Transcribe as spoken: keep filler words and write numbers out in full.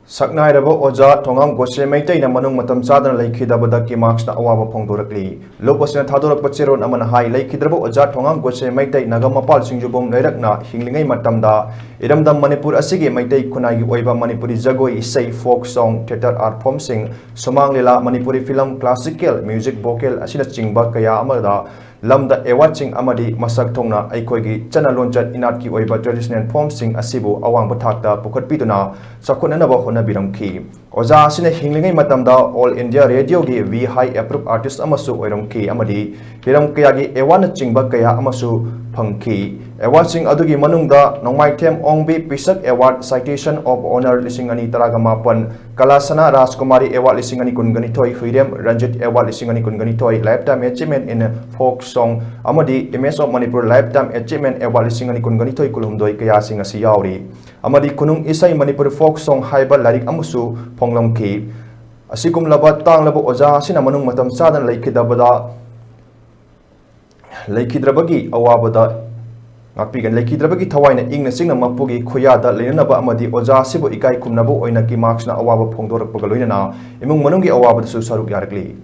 ꯁꯛꯅꯥꯏꯔꯕ ꯑꯣꯖꯥ ꯊꯣꯉꯥꯝ ꯒꯣꯁꯦ ꯃꯩꯇꯩꯅ ꯃꯅꯨꯡ ꯃꯇꯝ ꯆꯥꯗꯅ ꯂꯩꯈꯤꯗꯕꯗ ꯀꯤꯃꯥꯛꯁꯅ ꯑꯋꯥꯕ ꯐꯣꯡꯗꯣꯔꯛꯂꯤ꯫ ꯂꯨꯞ ꯑꯁꯤꯅ ꯊꯥꯗꯣꯔꯛꯄ ꯆꯦꯔꯣꯜ ꯑꯃꯅ ꯍꯥꯏ, ꯂꯩꯈꯤꯗ꯭ꯔꯕ ꯑꯣꯖꯥ ꯊꯣꯉꯥꯝ ꯒꯣꯁꯦ ꯃꯩꯇꯩ, ꯅꯥꯒꯥꯃꯄꯥꯜ ꯁꯤꯡꯖꯨꯕꯝ ꯂꯩꯔꯛꯅ ꯍꯤꯡꯂꯤꯉꯩ ꯃꯇꯝꯗ ꯏꯔꯝꯗꯝ ꯃꯅꯤꯄꯨꯔ ꯑꯁꯤꯒꯤ ꯃꯩꯇꯩ ꯈꯨꯟꯅꯥꯏꯒꯤ ꯑꯣꯏꯕ ꯃꯅꯤꯄꯨꯔꯤ ꯖꯒꯣꯏ, ꯏꯁꯩ, folk song, theatre art formꯁꯤꯡ, ꯁꯨꯃꯥꯡ ꯂꯤꯂꯥ, Manipuri film, classical music, vocal ꯑꯁꯤꯅꯆꯤꯡꯕ ꯀꯌꯥ ꯑꯃꯗ ꯂꯝꯗ awardꯁꯤꯡ ꯑꯃꯗꯤ ꯃꯁꯛ ꯊꯣꯡꯅ ꯑꯩꯈꯣꯏꯒꯤ ꯆꯠꯅ ꯂꯣꯟꯆꯠ ꯏꯅꯥꯠꯀꯤ ꯑꯣꯏꯕ traditional formꯁꯤꯡ ꯑꯁꯤꯕꯨ ꯑꯋꯥꯡꯕ ꯊꯥꯛꯇ ꯄꯨꯈꯠꯄꯤꯗꯨꯅ ꯆꯥꯎꯈꯠꯅꯅꯕ ꯍꯣꯠꯅꯕꯤꯔꯝꯈꯤ꯫ ꯑꯣꯖꯥ ꯑꯁꯤꯅ ꯍꯤꯡꯂꯤꯉꯩ ꯃꯇꯝꯗ All India Radioꯒꯤ V High Approved Artist ꯑꯃꯁꯨ ꯑꯣꯏꯔꯝꯈꯤ ꯑꯃꯗꯤ ꯍꯤꯔꯝ ꯀꯌꯥꯒꯤ awardꯅꯆꯤꯡꯕ ꯀꯌꯥ ꯑꯃꯁꯨ ꯐꯪꯈꯤ꯫ Awardꯁꯤꯡ ꯑꯗꯨꯒꯤ ꯃꯅꯨꯡꯗ ꯅꯣꯡꯃꯥꯏꯊꯦꯝ ꯑꯣꯡꯕꯤ ꯄꯤꯁꯛ Award, Citation of Honour ꯂꯤꯁꯤꯡ ꯑꯅꯤ ꯇꯔꯥꯒ ꯃꯥꯄꯟ, ꯀꯂꯥꯁꯅꯥ ꯔꯥꯖꯀꯨꯃꯥꯔꯤ Award ꯂꯤꯁꯤꯡ ꯑꯅꯤ ꯀꯨꯟꯒ ꯅꯤꯊꯣꯏ, ꯍꯨꯏꯔꯦꯝ ꯔꯟꯖꯤꯠ Award ꯂꯤꯁꯤꯡ ꯑꯅꯤ ꯀꯨꯟꯒ ꯅꯤꯊꯣꯏ Lifetime Achievement in Folk Song ꯑꯃꯗꯤ Image of Manipur Lifetime Achievement Award ꯂꯤꯁꯤꯡ ꯑꯅꯤ ꯀꯨꯟꯒ ꯅꯤꯊꯣꯏ ꯀꯨꯜꯍꯨꯝꯗꯣꯏ ꯀꯌꯥꯁꯤꯡ ꯑꯁꯤ ꯌꯥꯎꯔꯤ꯫ ꯑꯃꯗꯤ ꯈꯨꯅꯨꯡ ꯏꯁꯩ ꯃꯅꯤꯄꯨꯔ Folk Song ꯍꯥꯏꯕ ꯂꯥꯏꯔꯤꯛ ꯑꯃꯁꯨ ꯐꯣꯡꯂꯝꯈꯤ꯫ ꯑꯁꯤꯒꯨꯝꯂꯕ ꯇꯥꯡꯂꯕ ꯑꯣꯖꯥ ꯑꯁꯤꯅ ꯃꯅꯨꯡ ꯃꯇꯝ ꯆꯥꯗꯅ ꯂꯩꯈꯤꯗꯕꯗ, ꯂꯩꯈꯤꯗ꯭ꯔꯕꯒꯤ ꯑꯋꯥꯕꯗ ꯉꯥꯛꯄꯤꯒꯅꯤ꯫ ꯂꯩꯈꯤꯗ꯭ꯔꯕꯒꯤ ꯊꯋꯥꯏꯅ ꯏꯪꯅ ꯆꯤꯛꯅ ꯃꯄꯨꯒꯤ ꯈꯨꯌꯥꯗ ꯂꯩꯅꯅꯕ ꯑꯃꯗꯤ ꯑꯣꯖꯥ ꯑꯁꯤꯕꯨ ꯏꯀꯥꯏ ꯈꯨꯝꯅꯕ ꯑꯣꯏꯅ ꯀꯤꯃꯥꯛꯁꯅ ꯑꯋꯥꯕ ꯐꯣꯡꯗꯣꯔꯛꯄꯒ ꯂꯣꯏꯅꯅ ꯏꯃꯨꯡ ꯃꯅꯨꯡꯒꯤ ꯑꯋꯥꯕꯗꯁꯨ ꯁꯔꯨꯛ ꯌꯥꯔꯛꯂꯤ꯫